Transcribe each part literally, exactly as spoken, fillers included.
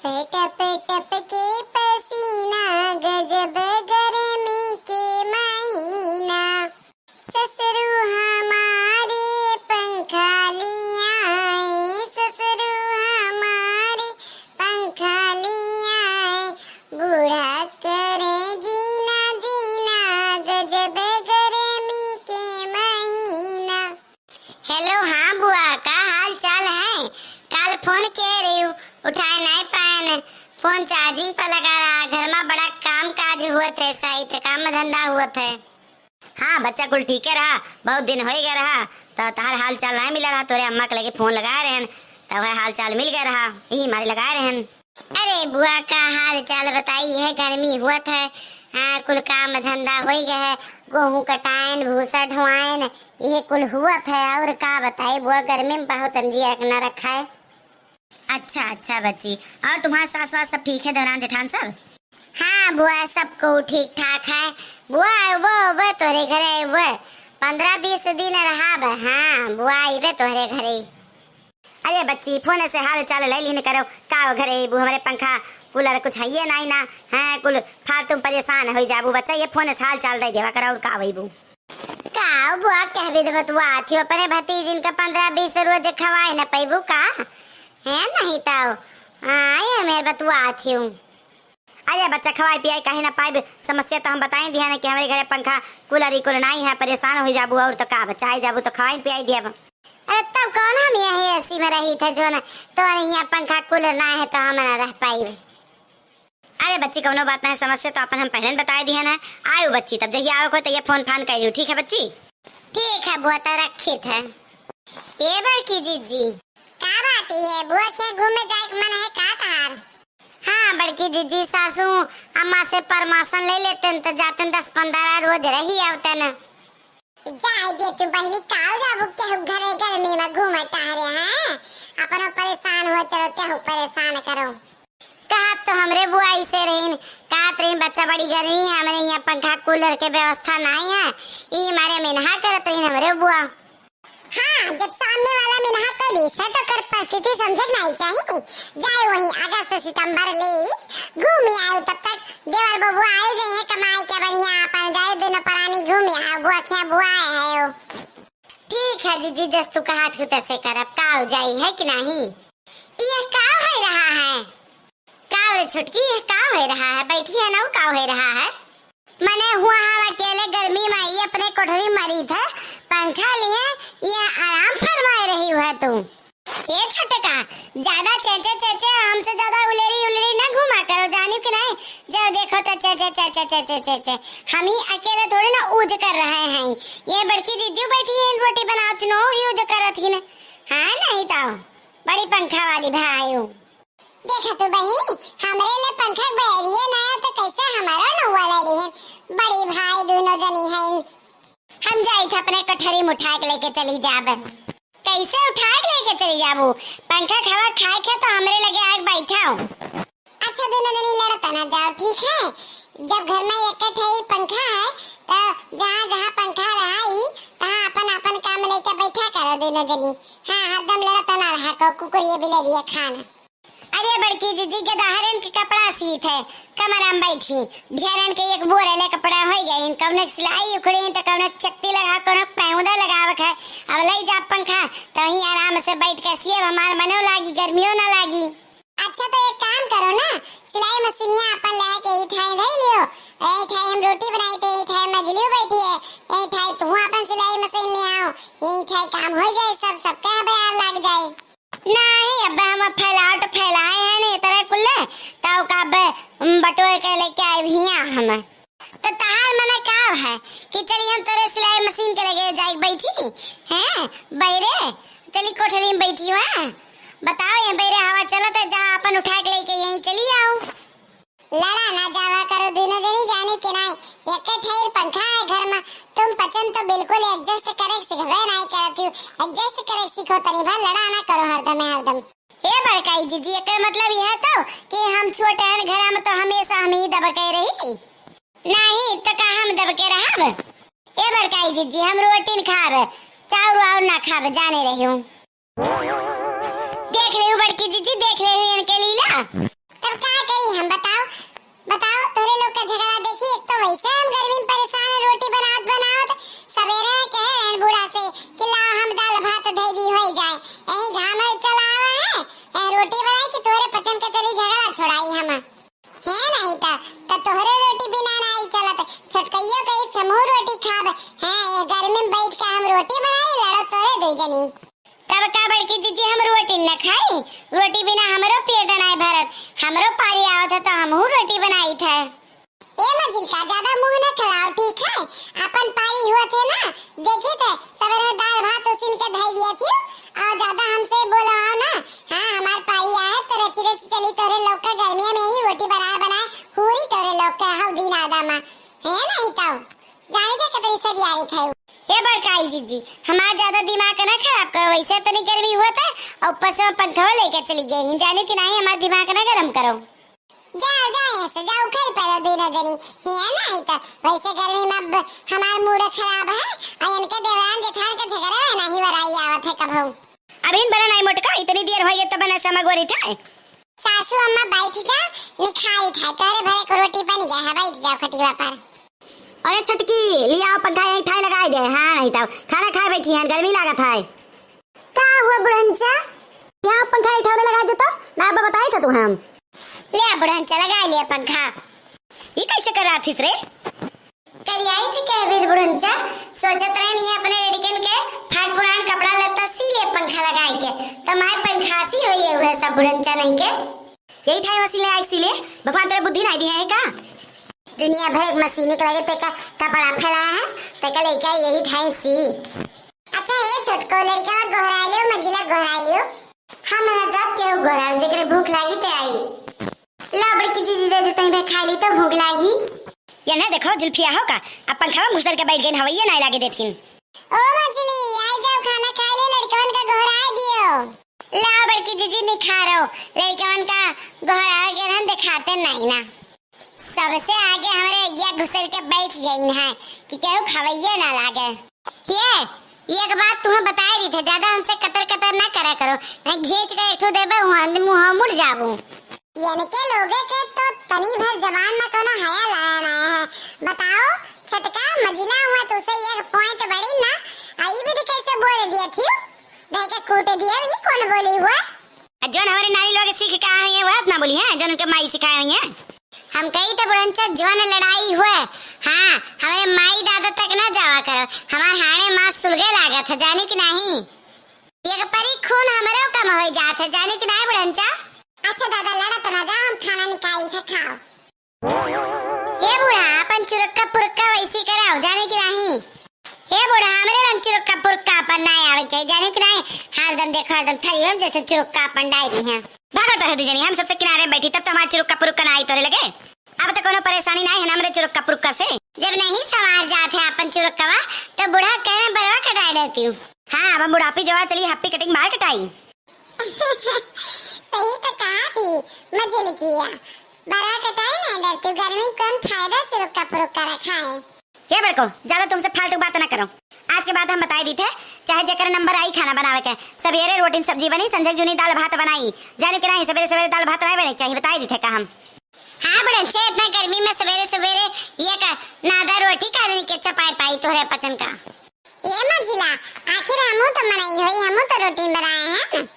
टप टप के पसीना, गजब गर्मी के महीना। ससुरु हमारे पंखा ले आए, ससुरु हमारे पंखा ले आए। बूढ़ा करे जीना जीना, गजब गर्मी के महीना। हेलो, हाँ बुआ, का हाल चाल है? काल फोन किहे रही, उठाए नाहीं पाएन। फोन चार्जिंग पर लगा रहा। घर मा बड़ा काम काज हुवत है, साइत काम धंधा हुवत है। हाँ बच्चा, कुल ठीके रहा, बहुत दिन होइ गए रहा, तो तहार हाल चाल नाहीं मिला रहा। तोरे अम्मा के लगे फोन लगाए रहेन, तब वह हाल चाल मिल गए रहा, यही मारे लगाए रहेन। अरे बुआ, का हाल चाल बताई है, गर्मी हुवत है, हाँ, कुल काम धंधा होइ गए है, गोहूँ कटाएन, भूसा ढोआएन, यह कुल हुवत है। और का बताई बुआ, गर्मी मा बहुत अंजिया न रखा है। अच्छा अच्छा बच्ची, और तुम्हार सास वास सब ठीक है, देवरान जेठान सब? हाँ बुआ, सबको ठीक ठाक है। बुआ, वो, वो तोरे घरे, वो पन्द्रह बीस दिन रहा बा। हाँ बुआ, अइबे तोहरे घरे। अरे बच्ची, फोन से हाल चाल ले लिहन करो, का वो घरे अइबू, हमरे पंखा कूलर कुछ हइये नाहीं ना, हैं, कुल फालतू परेशान होइ जाबू बच्चा, ये फोन से हाल चाल दइ देवा करो, और का अइबू। का बुआ, कहबे तो बतुआ थी अपने भतीजिन का पन्द्रह बीस रोज खवाए न पैबू का? है नहीं तो, हाँ, ये मैं बतुआ थी हूँ। अरे बच्चा, खवाई पियाई काहे ना पाइब? समस्या तो हम बताई दिया ना कि हमरे घरे पंखा कूलर ई कुल नाहीं है, परेशान होइ जाबू, और तो का बच्चा, आई जाबू तो खवाई पियाई दिया। अरे तब कौन हम यही एसी में रही थे जो न, तो यहाँ पंखा कूलर ना है तो हम ना रह पाइब। अरे बच्ची, कौनो बात नाहीं, समस्या तो अपन हम पहले बताए दिया ना। आयो बच्ची, तब जहिया आवे को तो ये फोन फान करियो, ठीक है बच्ची? ठीक है बुआ, तो रखित है। ये बड़की जीजी। का बात है बुआ, क्या घूमे जाए के मन है का तहार? हाँ बड़की जीजी, सासू अम्मा से परमासन ले लेतेन तो जातेन, दस पन्द्रह रोज रही आवतेन। जाए दे तू बहिनी, काल जाबू केहू घरे गर्मी में घूमे टहरे हैं, अपनो परेशान हो, चलो केहू परेशान करो। कहत तो हमरे बुआ ऐसे रहीन, कहत रहीन बच्चा बड़ी गर्मी है, हमरे यहाँ पंखा कूलर के व्यवस्था नाहीं है, ई मारे मिनहा करत रहीन हमरे बुआ। हाँ, जब सामने वाला मिनहा कर दी से तो कर परिस्थिति समझे के नाहीं चाहिए। जाए वहीं अगस्त सितंबर ले घूम आयो, तब तक देवर बबुआ आयो जाए हैं कमाई के बढ़िया, अपन जाए दोनों परानी घूम आओ, बुआ क्या बुआ है हो। ठीक है जीजी, जस तू कहा थू तैसे करब, का हो जाई है कि नाहीं? ये का हो रहा है? का रे छोटकी, ये का हो रहा है? बैठी है ना, का हो रहा है? मने हुआ हम अकेले गर्मी में ये अपने कोठरी मरी थे, पंखा लिए ये आराम फरमाए रही है तू। ए छोटका, ज्यादा चेचे चेचे हमसे ज्यादा उलेरी उलेरी ना घूमा करो, जानियो कि नाहीं? जब देखो तो चेचे चेचे चेचे चेचे। हम ही अकेले थोड़ी ना यूज कर रहे हैं, ये बड़की दीदी बैठी हैं, रोटी बनावत नो यूज करत ही ना। हाँ, नहीं तो बड़ी पंखा वाली भाई हूँ। देखा तू बहिनी, हमरे ले पंखा बहरिए ना आयो तो कैसे हमारा नौआ ले रही है? बड़ी भाई दोनों जनी हैं। हम जाई थे अपने कोठरी में उठा के लेके चली जाब। कैसे उठा के लेके चली जाबू? पंखा के हवा खाए के तो हमरे लगे आके बैठा हो। अच्छा दोनों जनी लड़त ना जाओ, ठीक है? जब घर में एक ठे पंखा है तो जहाँ जहाँ पंखा रहा ही तहाँ अपन अपन काम लेके बैठा करो दोनों जनी। हाँ, हरदम लड़त ना रहा को कुकुरिया बिलरिया खाना। अरे बड़की जीजी, गदहरन के कपड़ा सीत है, कमरा में बैठी, ढेरन के एक बोरे ले कपड़ा होइ गए, कौनो के सिलाई उखड़ी तो कौनो के चकती लगा, कौनो के पैंगुदा लगावक है। अब लई जा पंखा, तो वहीं आराम से बैठ के सियब, हमार मनो लागी, गर्मियों ना लागी। अच्छा तो एक काम करो ना, सिलाई मशीनिया अपन ले आके ई ठाई धई लियो, ए ठाई हम रोटी बनाई थे, ई ठाई मझलियो बैठी है, ए ठाई तू अपन सिलाई मशीन ले आओ, ई ठाई काम हो जाए, सब सबके बयार लग जाए। नाहीं, अब हम फैलाव तो फैलाए हैं नहीं तरह कुल्ले, तब का अब, उम, बटोर के लेके आए भी हैं हम। तो तहार मने का है कि चली हम तोरे सिलाई मशीन के लगे जाए बैठी हैं, बैरे, चली कोठरी में बैठी हुआ, बताओ ये बैरे हवा चलत है, जा अपन उठा के लेके यहीं चली आओ। लड़ा ना जावा करो दोनों जनी, जाने के नाई, एक ठेर पंखा है घर में, तुम पचन तो बिल्कुल adjust करे सिखबे नाई करत हो, adjust करे सीखो तनी भर, लड़ा ना करो हरदम हरदम। ए बड़काई जीजी, एकर मतलब यह तो कि हम छोटे हन घर में तो हमेशा हम ही दबके रही। नहीं तो का हम दबके रहब? ए बड़काई जीजी, हम रोटी न खाब, चाउर वाउर ना खाब, जाने रही हूँ। देख लेहू बड़की जीजी, देख लेहू इनके लीला। कि तोहरे पचन के चली झगड़ा छोड़ाई हम। हे नहीं त, त तोहरे रोटी बिना नाई चलत। छोटकइयो कहिस हमहू रोटी खाब। हैं, ये गर्मी में बैठ के हम रोटी बनाई, लड़ो तोहरे दुई जनी। तब का बड़की जीजी, हम रोटी न खाई? रोटी बिना हमरो पेट नाई भरत। हमरो पारी आवत है त हमहू रोटी बनाई थे। ए मझिलका, ज्यादा मुंह न चलाओ, ठीक है? अपन पारी हुआ थे ना, देखी थे, सवेरे में दाल भात उसीन के धई दिया थी, और ज्यादा हमसे बोलो आओ ना। हाँ, हमार पारी आए तो रची रची चली तोरे लोग का गर्मिया में ही रोटी बनाए बनाए, पूरी तोरे लोग के हव दिन आदा मा। है नहीं तो, जाने थे कतरी सरियारी खाई। ए बड़काई जीजी, हमार ज्यादा दिमाग ना खराब करो, वैसे इतनी गर्मी हुआ था, और ऊपर से मैं पंखा लेके चली गई, जाने कि नहीं, हमार दिमाग ना गरम करो। जाओ, जाओ यहाँ से, जाओ, घर पर रहो दोनों जनी। हियाँ नहीं तो वैसे गर्मी में अब हमार मूड खराब है, और इनके देवरान जेठान के झगड़े में नहीं वराई आवत है कभू। अभी इन बड़ा नहीं मोटका, इतनी देर होई है तब न समगोरी ठाए। सासू अम्मा बैठ जा, निखारी ठाए, तोरे भरे को रोटी बन गया है, बैठ जाओ खटिया पर। अरे छटकी, ले आओ पंखा यहीं ठाए लगाए दे। हाँ, नहीं तो खाना खाए बैठी हैं, गर्मी लागत है। का हुआ बुढ़नचा? यहाँ पंखा इठौरे लगा देता, ना अब बताई था तू हम। ले आ बुढ़नचा, लगा लिया पंखा। ये कैसे कर रहा थी रे? करियाई थी कह बीर बुढ़नचा, सोचत रहन ये अपने लड़कन के फाट पुरान कपड़ा लत्ता सी ले पंखा लगाई के, तो माय पंखा सी होई है वह सब बुढ़नचा नहीं के। यही ठाई मशीन ले आई सी ले, भगवान तेरे बुद्धि नहीं दी है का? दुनिया भर एक मशीन के लगे तेका कपड़ा फैलाया है, तेका लेके यही ठाई सी। अच्छा, ए छोटको, लड़का गोहराइलियो, मझिला गोहराइलियो। हम ना जब केहू गोहराइल, जेकरे भूख लागी ते आई। ला बड़की दीदी दे दे, तहीं बे खा ली तो भूख लागी। ये ना देखो, जुल्फिया हो का, अब पंखा में घुसर के बैठ गई, हवैया नहीं लागे देथिन। ओ मझिली, आई जाओ, खाना खा ले, लड़कवन का गोहराई दियो। ला बड़की दीदी निखारो, लड़कवन का गोहरावे के रहन देखाते नहीं ना। सबसे आगे हमरे अइया घुसर के बैठ गई है कि केहू खवैये ना लागे। ये, ये एक बात तुम्हें बताए रही थे, ज्यादा हमसे कतर कतर ना करा करो, नहीं घींच के एक ठो देबे हुआ मुंह मुड़ जाबू। इनके लोगे के तो तनी भर जबान में कोनो हया लाया ना है। बताओ, छटका मझिला हुआ तुसे एक point बड़ी ना, आई भी कैसे बोल दिया थी, दे के कूट दिया, ये कौन बोली हुआ? आ जौन हमरे नानी लोग सीख के आए हैं, वह ना बोली है, जौन उनके माई सिखाए हुई है। हम कही तो बुढ़नचा जौन लड़ाई हुए, हाँ, हमरे माई दादा तक ना जावा करो, हमार हाणे माँ सुलगे लागत है, जाने कि नहीं? एक परी खून हमरो कम हो जात है, जाने कि नहीं बुढ़नचा? अच्छा दादा, लड़त ना जा, हम खाना निकाली थे, खाओ। ए बूढ़ा, अपन चुरक्का पुरक्का वैसी कराओ, जाने कि नहीं? ए बूढ़ा, हमरे रंग चुरक्का पुरक्का अपन ना आवे चाहिए, जाने कि नहीं? हरदम देखो, हरदम थरी हम जैसे चुरक्का अपन डाल दी हैं। भागो तो है दुजनी, हम सबसे किनारे में बैठी, तब तो हमारे चुरक्का पुरक्का ना आई तोरे लगे। अब तो कोनो परेशानी नहीं है ना हमरे चुरक्का पुरक्का से। जब नहीं सवार जात है अपन चुरक्कवा, तो बूढ़ा कहे बरवा कटाई देती हूँ। हाँ, अब हम बुढ़ापी जवा चली, हप्पी कटिंग मार कटाई। सही तो कहा थी मझिलकिया, बड़ा कटाई नहीं डरती, गर्मी में कौन फायदा चुरुक्का पुरुक्का रखा है। ये बड़को, ज्यादा तुमसे फालतू बात ना करो। आज के बाद हम बताई दी थे, चाहे जेकर नंबर आई खाना बनावे के, सवेरे रोटी सब्जी बनी, संझक जूनी दाल भात बनाई, जाने के नहीं सवेरे सवेरे दाल भात नहीं बने चाहिए, बताई दी थे का हम। हाँ बड़न से इतना गर्मी में सवेरे सवेरे ये का नादा रोटी का नहीं के चपाई पाई तोहरे पचन का। ए मझिला, आखिर हमहू तो मनई होई, हमहू तो रोटी बनाए हैं।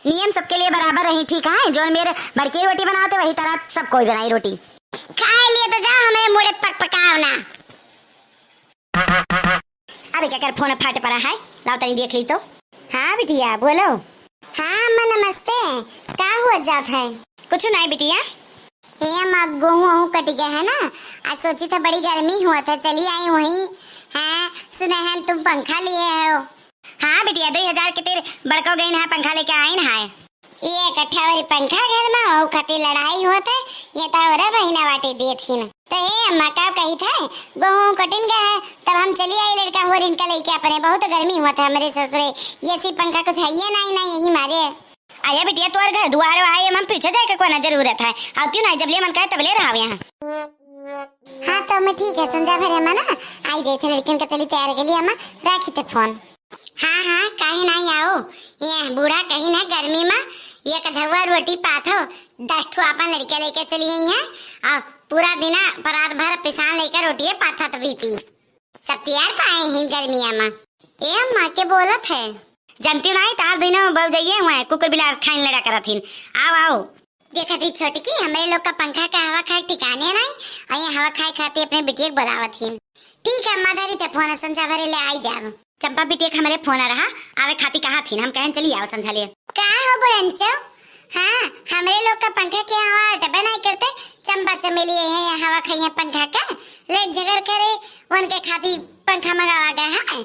नियम सबके लिए बराबर रही, ठीक है? जौन मेरे भर की रोटी बनावते, वही तरह सब कोई बनाई रोटी। खाए लिए तो जाओ, हमें मुड़े पक पकाओ ना। अबे क्या कर, फोन फाट पड़ा है, लाओ तनी देख ली तो। हाँ बिटिया, बोलो। हाँ अम्मा, नमस्ते। का हुआ जात है? कुछ नहीं बिटिया। ए अम्मा, गोहूँ वहूँ कट गया है ना, आज सोची था बड़ी गर्मी हुआ था, चली आई वहीं। हैं, सुने हैं तुम पंखा लिए हो। हाँ बिटिया, दो हजार के तेरे बड़को गई ना, पंखा लेके आई ना है। ये इकट्ठा वाली पंखा घर में, वहू खातिर लड़ाई होत है, ये तो और बहिना बाटी देत ही ना। तो ए अम्मा, का कही था, गोहूँ कटिन गया है, तब हम चली आई लड़का होरिन का लेके अपने, बहुत गर्मी हुआ था हमरे ससुरे, ये सी पंखा कुछ है ये नहीं, नहीं यही मारे। अरे बिटिया, तोर घर दुआर आए, हम पीछे जाए के कोना जरूरत है। आवती नहीं, जब ले मन करे तब ले रहा यहाँ। हाँ, तो मैं ठीक है, संझा भरे में ना आई जाए थे लड़किन के, चली तैयार के लिए, अम्मा राखी थे फोन। हाँ, हाँ, काहे नहीं आओ, ये बूढ़ा कहीं ना गर्मी में ये कझौआ रोटी पाथो, दस ठो अपन लड़के लेके चली आई है और पूरा दिना रात भर पिसान लेकर रोटिए पाथत बीती। सब तैयार पाए हैं गर्मिया में। ए अम्मा के बोलत है। जानती हो नाहीं, तार दुइनो भौजइये हुए कुकुर बिलार खाइन लड़ा करत हिन। आओ, आओ। देखत ही छोटकी, हमरे लोग का पंखा का हवा खाए ठिकाने नाहीं, अउर ये हवा खाए खातिर अपने बिटिया के बोलावत हिन। ठीक है अम्मा, धरी थे फोन, संझा भरे ले आई जाब। चंपा बिटिया के हमरे फोन आ रहा, आवे खातिर कहत हिन, हम कहन चली आओ संझा ले। का हो बुढ़नचो? हाँ, हमरे लोग का पंखा के हवा अटबे नाहीं करते, चंपा चमेली है हवा खाइए पंखा का, लेट झगड़ करे, उनके खातिर पंखा मंगावा गया है।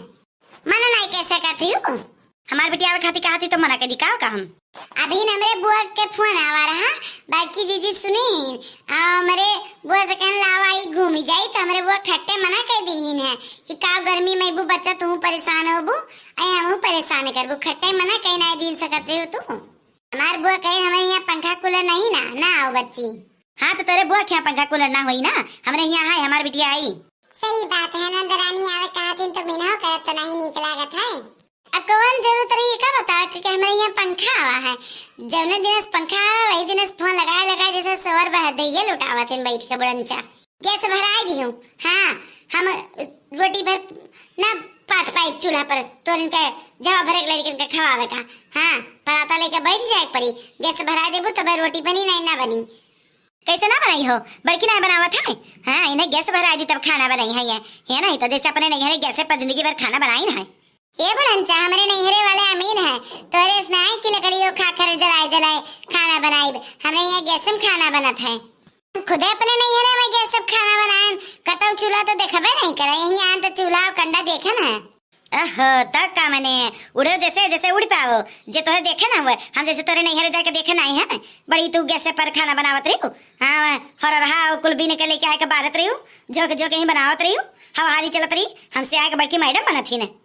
मना नाहीं कइ सकत हू। हमार बिटिया आवे खातिर कहत ही तो मना कइ दी का, का हम? अभी न हमरे बुआ के फोन आवा रहा, बड़की जीजी सुनी, आ, हमरे बुआ से कहन लावा आई घूमी जाई, तो हमरे बुआ खट्टे मना कइ दीहिन है कि का गर्मी में अइबू बच्चा, तू परेशान होबू, अइ हमहू परेशान करबू, खट्टे मना कइ नाहीं दीन सकत रही तू। हमार बुआ कहे हमरे यहाँ पंखा कूलर नहीं ना, ना आओ बच्ची। हाँ, तो तोरे बुआ के यहाँ पंखा कूलर ना होई ना, हमरे यहाँ है, हमार बिटिया आई। सही बात है, नंद रानी आवे कहत हिन तो बिना करत तो नहीं नीक लागत है। अब कौन जरूरत रही का बता, क्योंकि हमरे यहाँ पंखा आवा है। जौने दिन से पंखा आवा, वही दिन से फोन लगाए लगाए जैसे सवर बह दहिए लुटावत हिन बैठ के बुढ़नचा। गैस भराई दिहूँ। हाँ, हम रोटी भर ना पात पाइब चूल्हा पर, तोरिन के जवा भरे के लड़किन के खवावे का। हाँ, पराता लेके बैठ जाए के पड़ी। गैस भराई देबू तब रोटी बनी, नहीं ना बनी। कैसे ना बनाई हो, बड़की ना बनावत है? हाँ, इन्हें गैस भराई दी तब खाना बनाई है ये, है ना? ये तो जैसे अपने नैहरे गैसे पर जिंदगी भर खाना बनाई ना है। ए बुढ़नचा, हमरे नैहरे वाले अमीन है, तोरे से नाहीं कि लकड़ियों खाखर जलाए जलाए खाना बनाइब, हमरे यहाँ गैस में खाना बनत है। खुदे अपने नैहरे में गैस में खाना बनाएन, कतौ चूल्हा तो देखबे नहीं करे, यहीं आन तो चूल्हा और कंडा देखे ना। ओहो, तब का मने, उड़ो जैसे, जैसे उड़ पावो, जे तोहे देखे ना हुए, हम जैसे तोरे नैहरे जाके देखे ना आई है, बड़ी तू गैस पर खाना बनावत रही हो, हाँ, हर रहा कुल बीन के लेके आए के बारत रही हो, झोंक झोंक ही बनावत रही हो, हवा हारी चलत रही, हमसे आए के बड़की मैडम बनत ही ने।